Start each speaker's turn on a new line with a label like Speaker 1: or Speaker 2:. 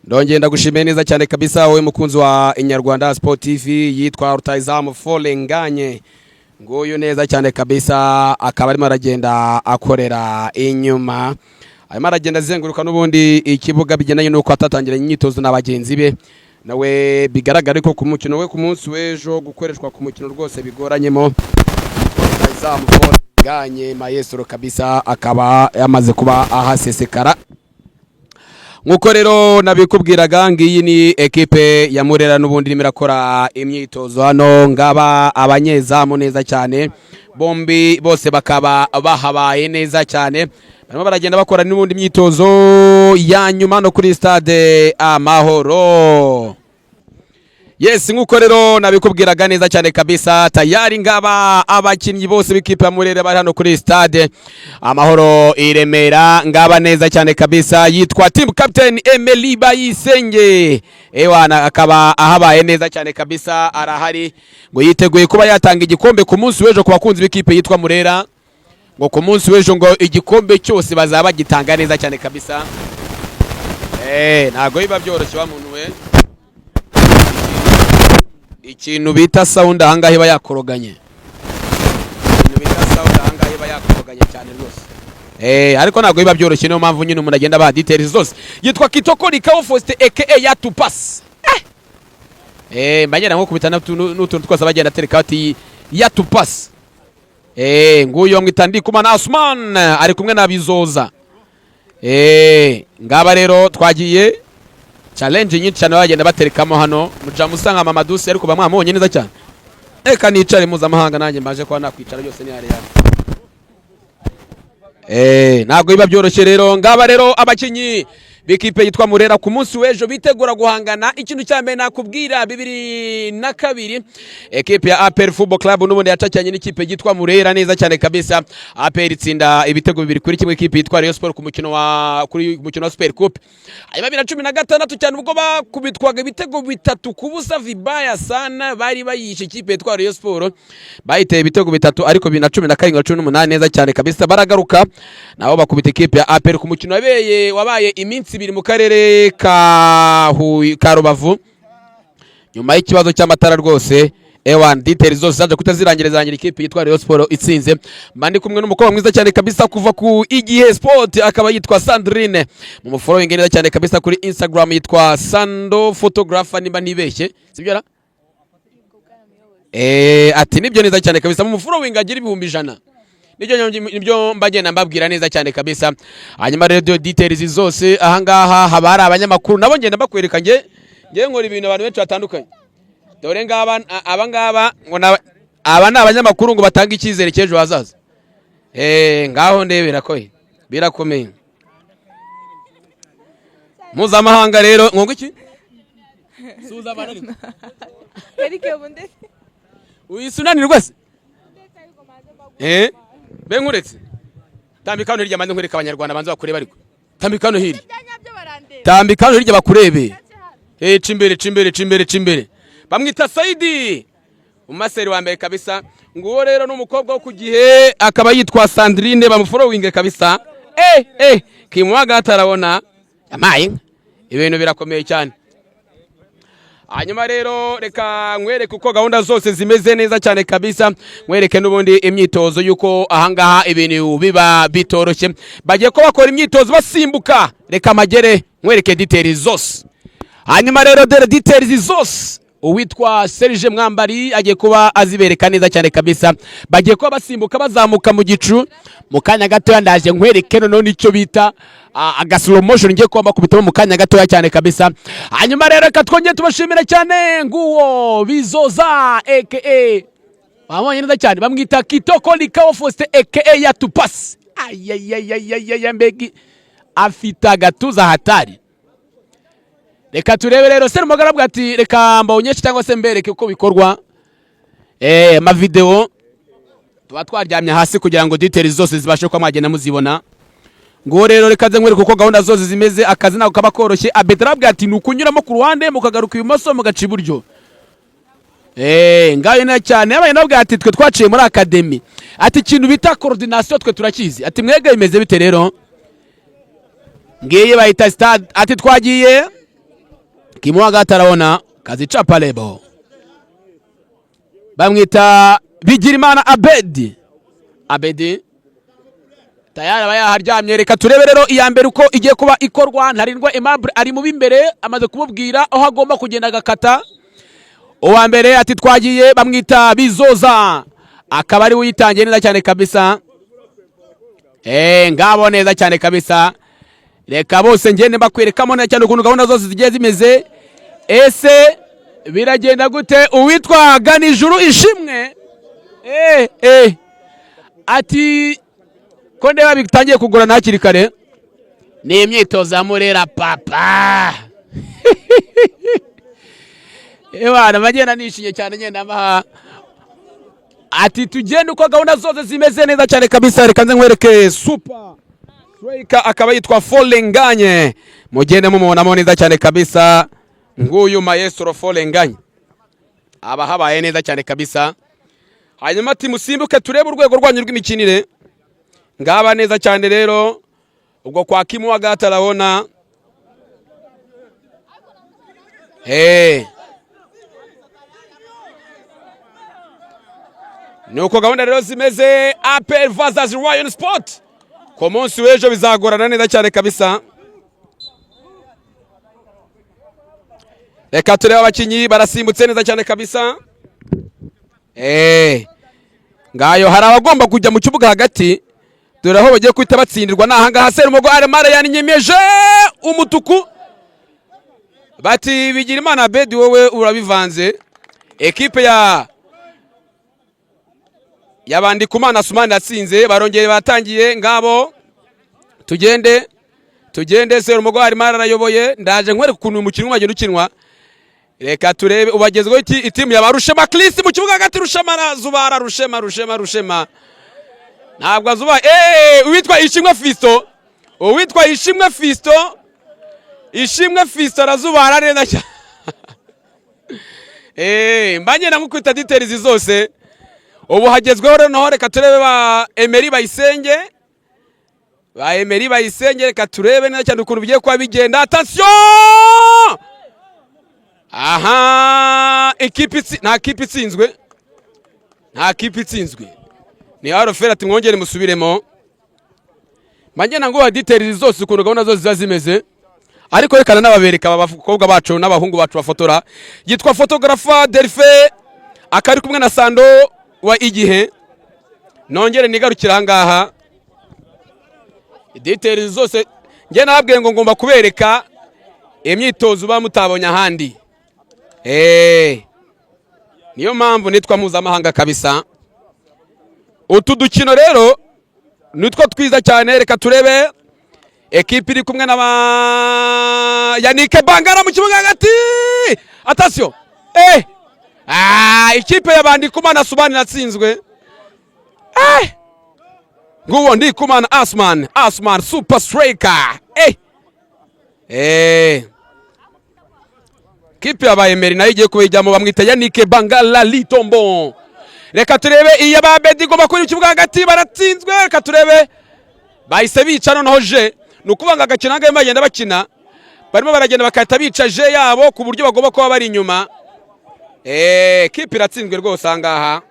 Speaker 1: Ndongeye ndagushimiye neza cyane kabisa, wowe mukunzi wa Inyarwanda Sport TV. Yitwa rutahizamu Folenganye, nguyu neza cyane kabisa, akaba arimo aragenda akorera inyuma, arimo aragenda azenguruka n'ubundi ikibuga, bigendanye n'uko atatangira imyitozo na bagenzi be. Nawe bigaragara ko ku mukino we ku munsi w'ejo, gukoreshwa ku mukino rwose bigoranyemo. Rutahizamu Folenganye Maestro kabisa akaba yamaze kuba ahasesekara. Nk'uko rero nabikubwiraga, ngiyi ni ekipe ya Murera n'ubundi irimo irakora imyitozo hano. Ngaba abanyezamu neza cyane, bombi bose bakaba bahabaye neza cyane, barimo baragenda bakora n'ubundi imyitozo ya nyuma no kuri Stade Amahoro. Yes, nk'uko rero nabikubwiraga neza cyane kabisa, tayari ngaba abakinnyi bose b'ikipe ya Murera bari hano kuri Stade Amahoro i Remera. Ngaba neza cyane kabisa, yitwa team captain Emily Bayisenge, ewana akaba ahabaye neza cyane kabisa, arahari ngo yiteguye kuba yatanga igikombe ku munsi w'ejo ku bakunzi b'ikipe yitwa Murera. Ngo ku munsi w'ejo ngo igikombe cyose bazaba bagitanga neza cyane kabisa. Ntago biba byoroshye wa muntu we. Ikintu bita sound ahangaha iba yakoroganye, ikintu bita sound ahangaha iba yakoroganye cyane rwose. Ariko ntabwo biba byoroshye, niyo mpamvu nyine umuntu agenda abaha details zose. Yitwa Kitoko Rikawo Faustin aka Yatupas. Mba ngenda nko kubita n'utuntu twose bagenda atereka ati Yatupas. Nguyu bamwita Ndikumana Asman, ari kumwe na Bizoza. Ngaba rero twagiye challenge nyinshi cyane bagenda baterekamo hano. Muja musa nka Mama Dusi, ariko bamwamubonye neza cyane. Reka nicare mpuzamahanga, nanjye mbaje kuba nakwicara byose ni hariya. Ntabwo biba byoroshye rero. Ngaba rero abakinnyi b'ikipe yitwa Murera ku munsi w'ejo bitegura guhangana. Ikintu cya mbere nakubwira, 2002 ekipe ya APR Football Club n'ubundi yacakiranye n'ikipe yitwa Murera neza cyane kabisa. APR itsinda ibitego 2-1 ikipe yitwa Rayon Sport ku mukino wa kuri mukino wa Super Coupe. Hanyuma 2016 cyane, ubwo bakubitwaga ibitego 3-0 vibaya sana, bari bayishe ikipe yitwa Rayon Sport, bayiteye ibitego bitatu. Ariko 2017 na 18 neza cyane kabisa baragaruka nabo bakubita ikipe ya APR ku mukino wabaye iminsi 2 mu karere ka Huye, ka Rubavu, nyuma y'ikibazo cy'amatara rwose. Ewan, details zose zaje kutazirangira, zirangira ikipe yitwa Rayon Sport itsinze. Mba ndi kumwe n'umukobwa mwiza cyane kabisa kuva ku Igihe Sport, akaba yitwa Sandrine. Mu mufollowing neza cyane kabisa kuri Instagram, yitwa Sando Photographer nimba ntibeshye, sibyo ra? Ati nibyo neza cyane kabisa, mu mufollowing agira 100,000. Nibyo mba ngenda mbabwira neza cyane kabisa. Hanyuma rero details zose ahangaha haba hari abanyamakuru nabo ngenda bakwereka. Nge nkora ibintu abantu benshi batandukanye. Dore ngaba aba ngaba ngo aba ni abanyamakuru ngo batange icyizere cy'ejo hazaza. Ngaho ndebera ko birakomeye mpuzamahanga rero. Ngo iki? Suza abantu ariko.
Speaker 2: Eric ubundi.
Speaker 1: Uhise unanirwa se? Be nkuretse, tambika hano hirya manze nkwereka abanyarwanda banze bakurebe. Ariko tambika hano hirya.
Speaker 2: Byanyabyo barandeba.
Speaker 1: Tambika hano hirya bakurebe. Ca imbere, ca imbere, ca imbere, ca imbere. Bamwita Saidi, umaseri wa mbere kabisa. Nguwo rero ni umukobwa wo ku Gihe, akaba yitwa Sandrine. Bamufollowinge kabisa. Kimuwaga atarabona amaye inka, ibintu birakomeye cyane. Hanyuma rero reka nkwereke uko gahunda zose zimeze neza cyane kabisa, nkwereke n'ubundi imyitozo y'uko ahangaha ibintu biba bitoroshye. Bagiye ko bakora imyitozo basimbuka. Reka magere nkwereke details zose. Hanyuma rero dore details zose, uwitwa Serge Mwambari agiye kuba azibereka neza cyane kabisa. Bagiye kuba basimbuka bazamuka mu gicu. Mu kanya gatoya ndaje nkwereke noneho nicyo bita aga slow motion, ngiye kuba bakubitamo mu kanya gatoya cyane kabisa. Hanyuma rero reka twongere tubashimire cyane. Nguwo Bizoza aka wabonye neza cyane, bamwita Kitoko Likawo Faustin aka Yatupasi. Ayayayayaya, mbegi afite agatuza hatari. Reka turebe rero. Serumugara avuga ati reka mbawunyeshe cyangwa se mbereke uko bikorwa. Amavideo tuba twaryamye hasi kugira ngo details zose zibashe kuba mwagenda muzibona. Ngo rero reka nze nkwereke uko gahunda zose zimeze. Akazi ntabwo kaba koroshye. Abetara avuga ati ni ukunyuramo ku ruhande, mukagaruka ibumoso, mugaca iburyo. Ngayo neza cyane. Yabaye nabwo ati twe twaciye muri academy, ati ikintu bita coordination twe turakizi. Ati mwege bimeze bite rero? Ngiye bayita stade. Ati twagiye. Kimwaga araona kazichapa lebo. Bamwita Bigirimana Abedi. Abedi tayari aba yaharyamye. Reka turebe rero iya mbere uko igiye kuba ikorwa. Ntarindwa Aimable ari mu b'imbere, amaze kumubwira aho agomba kugenda agakata. Uwa mbere ati twagiye, bamwita Bizoza, akaba ari we uyitangiye neza cyane kabisa. Ngabo neza cyane kabisa. Reka bose ngende mbakwerekamo neza cyane ukuntu gahunda zose zigiye zimeze. Ese biragenda gute? Uwitwa Ganijuru Ishimwe ati ko ndeba bitangiye kugorana hakiri kare. Ni imyitozo ya Murera papa. Ewana bagenda nishimye cyane, ngenda mbaha ati tugende uko gahunda zose zimeze neza cyane kabisa. Reka nze nkwereke super striker, akaba yitwa Folenganye, mugende mumubonamo neza cyane kabisa. Nguyu maestro Folenganye aba habaye neza cyane kabisa. Hanyuma ati musimbuke turebe urwego rwanyu rw'imikinire. Ngaba neza cyane rero ubwo kwa Kimu Agata arabona. Nuko gahunda rero zimeze. APR vs Rayon Sport ku munsi w'ejo bizagorana neza cyane kabisa. Reka turebe abakinnyi barasimbutse neza cyane kabisa. Ngayo hari abagomba kujya mu kibuga hagati, dore aho bagiye guhita batsindirwa ni ahangaha. Serumogo Aremara yaninyemeje umutuku, bati Bigirimana Abedi wowe urabivanze. Ekipe ya Yabandikumana Sumani yatsinze, barongeye batangiye. Ngabo tugende tugende. Serumogo Aremara arayoboye. Ndaje nkwereka ukuntu uyu mukino wagenda ukinwa. Reka turebe ubagezweho itimu ya Rushema Chris mu kibuga hagati. Rushema na Zubara, Rushema Rushema Rushema ntabwo azuba. Uwitwa Ishimwe Fisto, uwitwa Ishimwe Fisto, Ishimwe Fisto arazubara neza cyane. Mba ngenda nkukwita details zose. Ubu hagezweho rero noneho reka turebe ba Emery Bayisenge, ba Emery Bayisenge. Reka turebe neza cyane ukuntu bigiye kuba bigenda. Attention! Aha ikipe nta kipe itsinzwe, nta kipe itsinzwe. Ni Aroferi ati mwongere musubiremo. Mba ngenda nguha details zose ukuntu gahunda zose ziba zimeze, ariko reka n'ababereka aba bakobwa bacu n'abahungu bacu bafotora. Yitwa photographer Delphin, akari kumwe na Sando wa Igihe. Nongere nigarukira ahangaha, details zose njye nababwiye ngo ngomba kubereka imyitozo uba mutabonye ahandi. Niyo mpamvu nitwa mpuzamahanga kabisa. Utu dukino rero nitwo twiza cyane. Reka turebe ekipe iri kumwe na ba Yannick Bangara mu kibuga hagati. Attention! Ikipe ya Bandikumana Subani yatsinzwe. Nguwo Ndikumana Asman, Asman super striker. Kipe ya Bayemeri nayo igiye kubijyamo, bamwita Yannick Bangala Litombo. Reka turebe iya ba Bedi igomba kuri kibuga hagati, baratsinzwe. Reka turebe bahise bica noneho je, ni ukuvuga ngo agakina ngaho bagenda bakina, barimo baragenda bakahita bica je yabo ku buryo bagomba kuba bari inyuma. Kipe iratsinzwe rwose ahangaha.